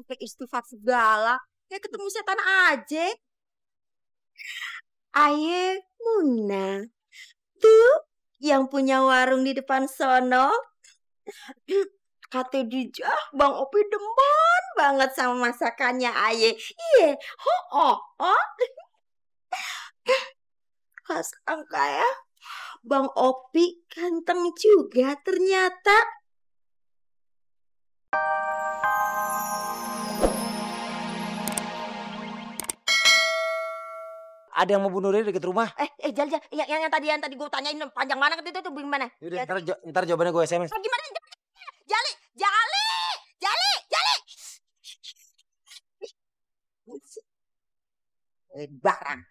Sampai istighfar segala. Kayak ketemu setan aja. Aye, Muna. Tuh, yang punya warung di depan sono. Kata dijah, Bang Opi demen banget sama masakannya Aye. Iya, oh. Gak sangka ya, Bang Opi ganteng juga ternyata. Ada yang mau bunuh diri dekat rumah. Jal, yang tadi gue tanyain panjang mana itu gimana? Yaudah, ntar jawabannya gue SMS. Gimana? Jali. Barang.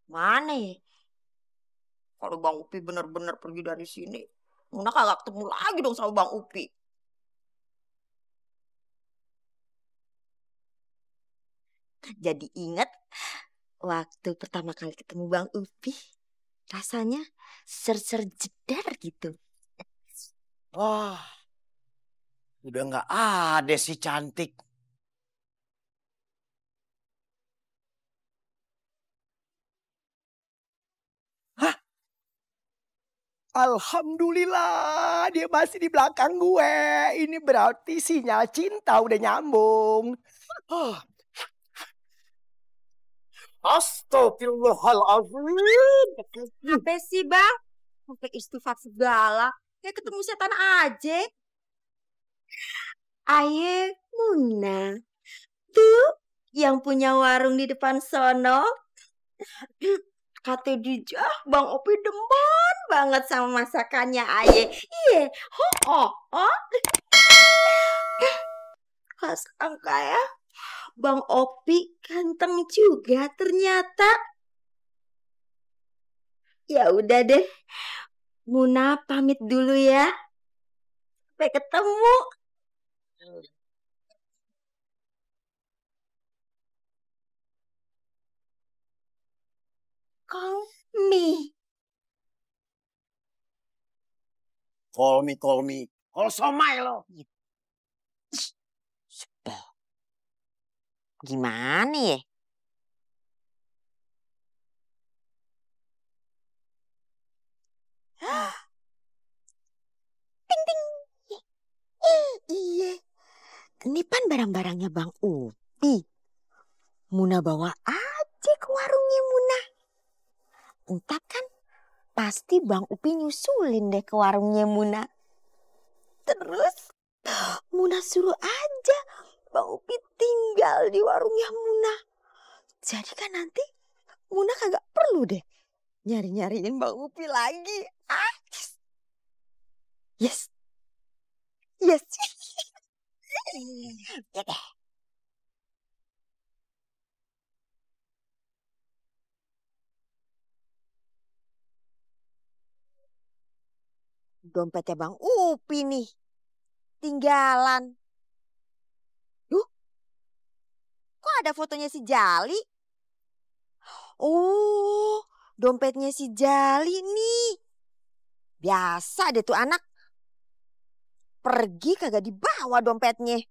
Mana ya? Kalau Bang Upi bener-bener pergi dari sini, Muna kagak ketemu lagi dong sama Bang Upi. Jadi inget waktu pertama kali ketemu Bang Upi, rasanya ser-ser jedar gitu. Wah, udah nggak ada si cantik. Hah? Alhamdulillah dia masih di belakang gue. Ini berarti sinyal cinta udah nyambung. Astagfirullahaladzim. Apa sih Bang? Sampai istighfar segala. Kayak ketemu setan aja. Aye, Muna. Tuh, yang punya warung di depan sono. Kata dijah, Bang Opi demen banget sama masakannya Aye. Iya, oh. Gak sangka ya, Bang Opi ganteng juga ternyata. Ya udah deh, Muna pamit dulu ya. Sampai ketemu. Call me. Call me. Call somai lo. Sebel. Gimana ya? Ting. Iya. Ini kan barang-barangnya Bang Upi. Muna bawa aja ke warungnya Muna. Entar kan pasti Bang Upi nyusulin deh ke warungnya Muna. Terus Muna suruh aja Bang Upi tinggal di warungnya Muna. Jadi kan nanti Muna kagak perlu deh nyari-nyariin Bang Upi lagi. Yes. Ya deh. Dompetnya Bang Upi nih. Tinggalan. Kok ada fotonya si Jali? Oh, dompetnya si Jali nih. Biasa deh tuh anak. Pergi kagak dibawa dompetnya.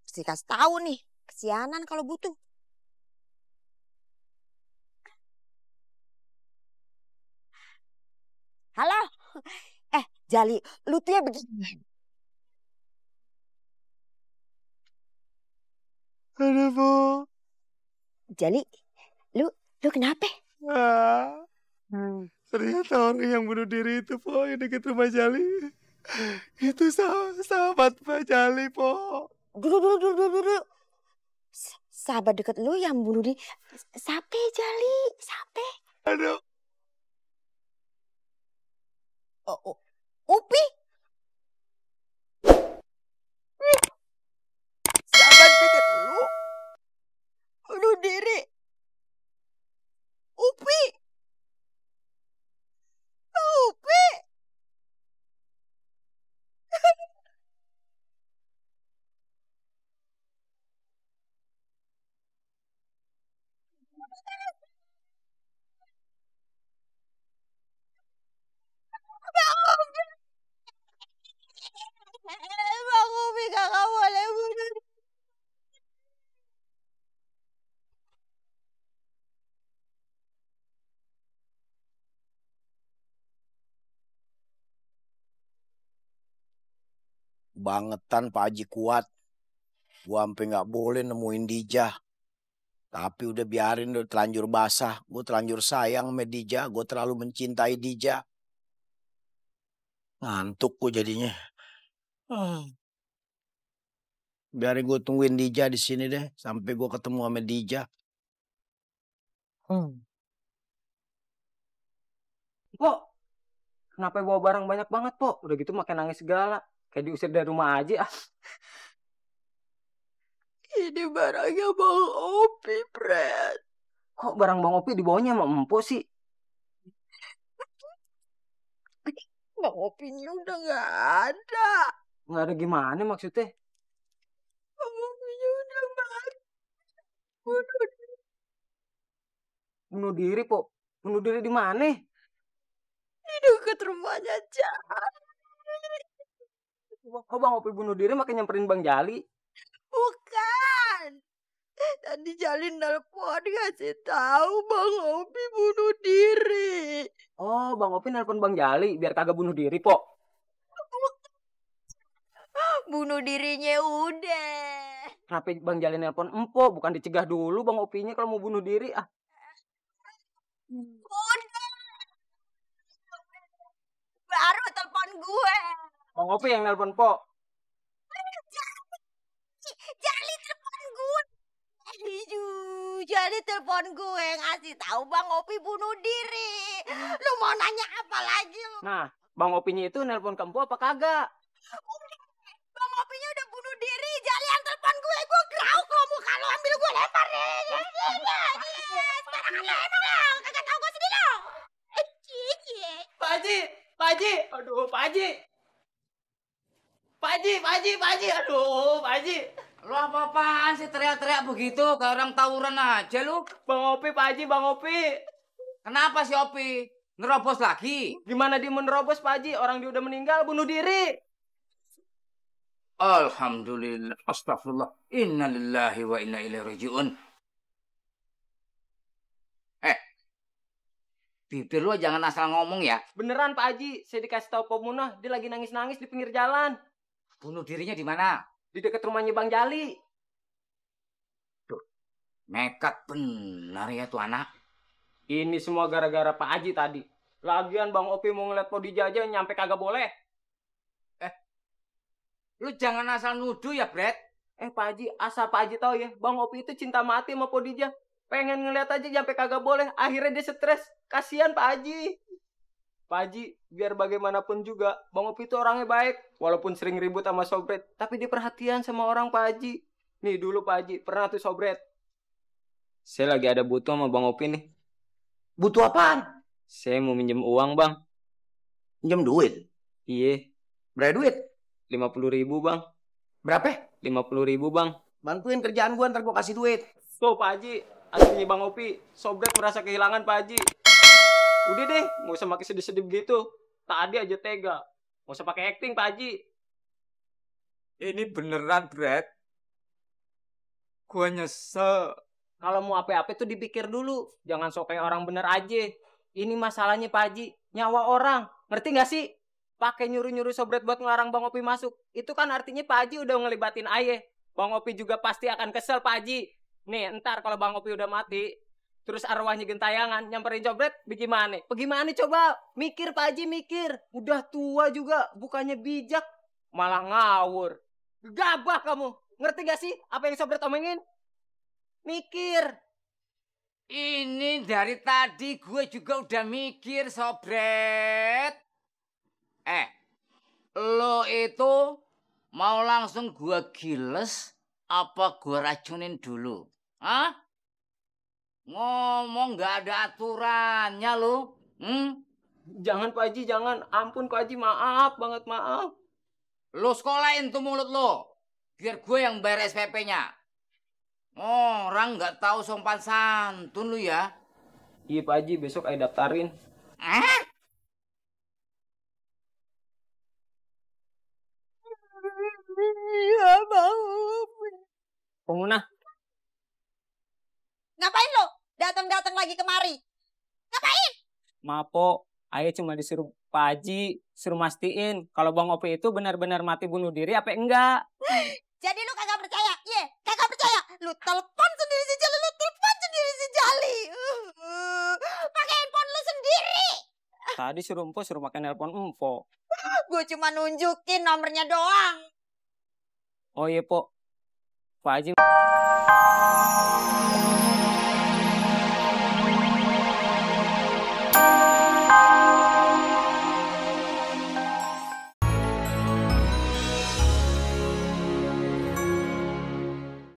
Mesti kasih tahu nih, kesianan kalau butuh. Halo. Jali, lu tuh ya begini. Aduh, Bu. Jali, lu kenapa? Ternyata orang yang bunuh diri itu, Po, yang dekat rumah Jali. Itu sahabat Pak Jali, Po. Dulu. Sahabat deket lu yang bunuh diri. Sape Jali, sape. Aduh. Upi. Sahabat deket lu bunuh diri. Upi. Bangetan Pak Haji kuat. Gua sampai nggak boleh nemuin Dija. Tapi udah biarin, udah terlanjur basah. Gue terlanjur sayang sama Dija. Gue terlalu mencintai Dija. Ngantuk gue jadinya. Biarin gue tungguin Dija di sini deh. Sampai gue ketemu sama Dija. Pok, kenapa bawa barang banyak banget, Pok? Udah gitu makin nangis segala. Kayak diusir dari rumah aja. Ini barangnya Bang Opi, Fred. Kok barang Bang Opi dibawanya sama Empo sih? Bang Opinya udah nggak ada. Nggak ada gimana maksudnya? Bang Opinya udah mati. Bunuh diri, Pok. Bunuh diri di mana? Di dekat rumahnya Jali. Kok Bang Opi bunuh diri makin nyamperin Bang Jali? Bukan. Tadi Jali nelpon ngasih tahu Bang Opi bunuh diri. Oh, Bang Opi nelpon Bang Jali biar kagak bunuh diri, Pok. Bunuh dirinya udah. Kenapa Bang Jali nelpon Empo? Bukan dicegah dulu Bang Opinya kalau mau bunuh diri. Udah. Baru telepon gue. Bang Opi yang nelpon, Pok. Jali telepon gue. Jali telepon gue ngasih tahu Bang Opi bunuh diri. Lu mau nanya apa lagi lu? Nah, Bang Opinya itu nelpon ke Empo apa kagak? Bang Opinya udah bunuh diri. Jali yang telepon gue grauk lo muka lo ambil gue lempar deh. Sekarang lo emang lo kagak tahu gue sedih lo. Pak Haji, Pak Haji, aduh Pak Haji. Pak Haji, Pak Haji, Pak Haji, aduh Pak Haji. Lu apa-apaan sih teriak-teriak begitu kayak orang tawuran aja lu? Bang Opi, Pak Haji, Bang Opi. Kenapa si Opi? Nerobos lagi? Gimana dia menerobos Pak Haji? Orang dia udah meninggal bunuh diri. Alhamdulillah, astagfirullah. Innalillahi wa inna ilaihi raji'un. Bibir lu jangan asal ngomong ya. Beneran Pak Haji, saya dikasih tahu Pemunah, dia lagi nangis-nangis di pinggir jalan. Bunuh dirinya di mana? Di dekat rumahnya Bang Jali. Tuh, nekat benar ya tuh anak. Ini semua gara-gara Pak Haji tadi. Lagian Bang Opi mau ngeliat Podija aja nyampe kagak boleh. Lu jangan asal nuduh ya, Brad. Pak Haji, asal Pak Haji tahu ya, Bang Opi itu cinta mati sama Podija. Pengen ngeliat aja sampai kagak boleh. Akhirnya dia stres. Kasihan Pak Haji. Pak Haji, biar bagaimanapun juga, Bang Opi itu orangnya baik. Walaupun sering ribut sama Sobret. Tapi dia perhatian sama orang Pak Haji. Nih dulu Pak Haji, pernah tuh Sobret. Saya lagi ada butuh sama Bang Opi nih. Butuh apaan? Saya mau minjem uang Bang. Pinjam duit? Iya. Berapa duit? 50.000 Bang. Berapa? 50.000 Bang. Bantuin kerjaan gua, ntar gua kasih duit. Tuh Pak Haji, aslinya Bang Opi. Sobret merasa kehilangan Pak Haji. Udah deh, nggak usah pakai sedih-sedih begitu. Tadi aja tega. Nggak usah pakai acting, Pak Haji. Ini beneran, Brad. Gua nyesel. Kalau mau apa-apa tuh dipikir dulu. Jangan sok kayak orang bener aja. Ini masalahnya Pak Haji, nyawa orang. Ngerti nggak sih? Pakai nyuruh-nyuruh Sobret buat ngelarang Bang Opi masuk. Itu kan artinya Pak Haji udah ngelibatin ayah. Bang Opi juga pasti akan kesel, Pak Haji. Nih, ntar kalau Bang Opi udah mati, terus arwahnya gentayangan, nyamperin Sobret, bagaimana? Bagaimana coba? Mikir Pak Haji, mikir. Udah tua juga, bukannya bijak, malah ngawur. Gabah kamu. Ngerti gak sih apa yang Sobret omongin? Mikir. Ini dari tadi gue juga udah mikir, Sobret. Lo itu mau langsung gue giles apa gue racunin dulu? Hah? Ngomong gak ada aturannya lo. Jangan Pak Haji, jangan. Ampun Pak Haji, maaf banget, maaf. Lo sekolahin tuh mulut lo. Biar gue yang bayar SPP-nya. Orang gak tahu sopan santun lu ya. Iya Pak Haji, besok ayo daftarin. Iya Bang Opi. Pemunah. Ngapain lo? Datang-datang lagi kemari. Ngapain? Maaf po, ayah cuma disuruh Pak Haji suruh mastiin kalau Bang Opi itu benar-benar mati bunuh diri apa enggak. Jadi lu kagak percaya? Iya, kagak percaya. Lu telepon sendiri si Jali, lu telepon sendiri si Jali. Pakai handphone lu sendiri. Tadi suruh pakai nelpon Empo. Gue cuma nunjukin nomornya doang. Oh iya, Po. Pak Haji